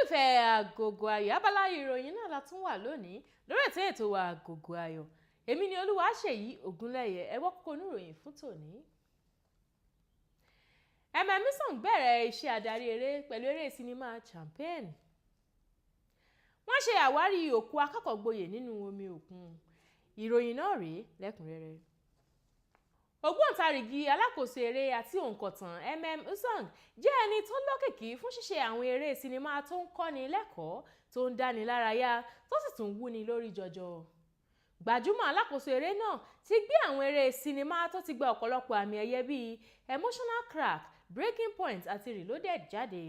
Olólùfẹ́ Agogo Ayọ̀, abala ìròyìn náà la tún wà lónìí lórí ètò wa Agogo Ayọ̀. Èmi ni Olúwaṣèyí Ògúnlẹ̀yẹ. Ẹ gbọ́ kókó oníròyìn fún tòní. Emem Isong bẹ̀rẹ̀ iṣẹ́ adarí eré pẹ̀lú eré sinimá Champagne. Wọ́n ṣe àwárí òkú akẹ́kọ̀ọ́-gboyè nínú omi òkun. Ìròyìn náà rèé lẹ́kùnrẹ́rẹ́. Ògbóǹtarìgì alákòóso eré àti òǹkọ̀tàn Emem Isong jẹ́ ẹni tó lókìkí fún ṣíṣe àwọn eré sinimá tó ń kọ́ni lẹ́kọ̀ọ́, tó ń dáni lárayá, tó sì tún wúni lórí jọjọ. Gbajúmọ̀ alákòóso eré náà ti gbé àwọn eré sinimá tó ti gba ọ̀pọ̀lọpọ̀ àmì ẹ̀yẹ bíi Emotional Crack, Breaking Point àti Reloaded jáde.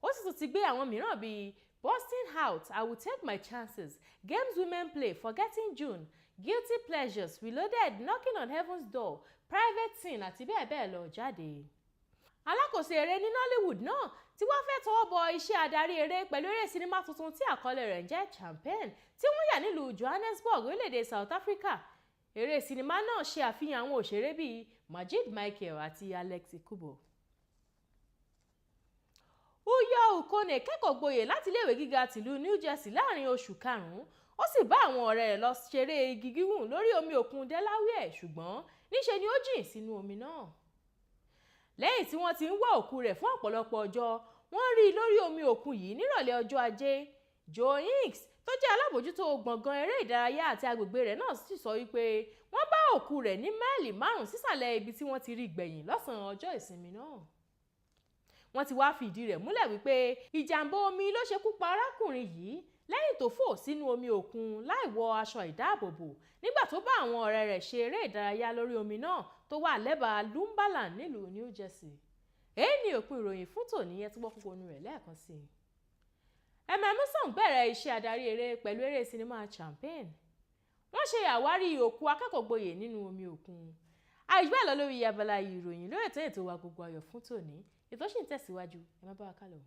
Ó sì tún ti gbé àwọn mìíràn bíi Busting Out, I Will Take My Chances, Games Women Play, Forgetting June, Guilty Pleasures, Reloaded, Knocking on Heaven's Door, Private Scene àti bẹ́ẹ̀ bẹ́ẹ̀ lọ jáde. Alákòóso eré ní Nollywood náà tí wọ́n fẹ́ tọwọ́ bọ iṣẹ́ adarí eré pẹ̀lú eré sinimá tuntun tí àkọlé rẹ̀ ń jẹ́ Champagne, tí wọ́n yà nílùú Johannesburg, orílẹ̀-èdè South Africa. Eré sinimá náà ṣe àfihàn àwọn òṣèré bíi Majid Michael àti Alex Ekubo. Uyo Ukone kẹ́kọ̀ọ́ gboyè láti iléèwé gíga tìlú New Jersey láàrin oṣù karùn-ún. Ó sì bá àwọn ọ̀rẹ́ rẹ̀ lọ ṣeré igi gígùn lórí omi òkun Delaware, ṣùgbọ́n níṣe ni ó jìn sínú omi náà. Lẹ́yìn tí wọ́n ti ń wá òkú rẹ̀ fún ọ̀pọ̀lọpọ̀ ọjọ́, wọ́n rí i lórí omi òkun yìí nírọ̀lẹ́ ọjọ́ Ajé. Joe Hicks, tó jẹ́ alábòójútó gbọ̀ngàn eré ìdárayá àti agbègbè rẹ̀ náà, sì sọ wípé wọ́n bá òkú rẹ̀ ní máìlì 5 sísàlẹ̀ ibi tí wọ́n ti rí gbẹ̀yìn lọ́sàn-án ọjọ́ ìsinmi náà. Wọ́n ti wá fìdí rẹ̀ múlẹ̀ wípé ìjàmbá omi ló ṣekú pa arákùnrin yìí lẹ́yìn tó fò sínú omi òkun láì wọ aṣọ ìdáàbòbò nígbà tó bá àwọn ọ̀rẹ́ rẹ̀ ṣe eré ìdárayá lórí omi náà tó wà lẹ́bàá Lumberland nílùú New Jersey. Èyí ni òpin ìròyìn fún tòní. Ẹ tún gbọ́ kókó inú rẹ̀ lẹ́ẹ̀kan sí i. Emem Isong bẹ̀rẹ̀ iṣẹ́ adarí eré pẹ̀lú eré sinimá Champagne. Wọ́n ṣe àwárí òkú akẹ́kọ̀ọ́-gboyè nínú omi òkun. Àìjù bẹ́ẹ̀ lọ lórí abala ìròyìn lórí ètò wa Agogo Ayọ̀ fún tòní. Ètò sì ń tẹ̀síwájú, ẹ má bá wa kálọ.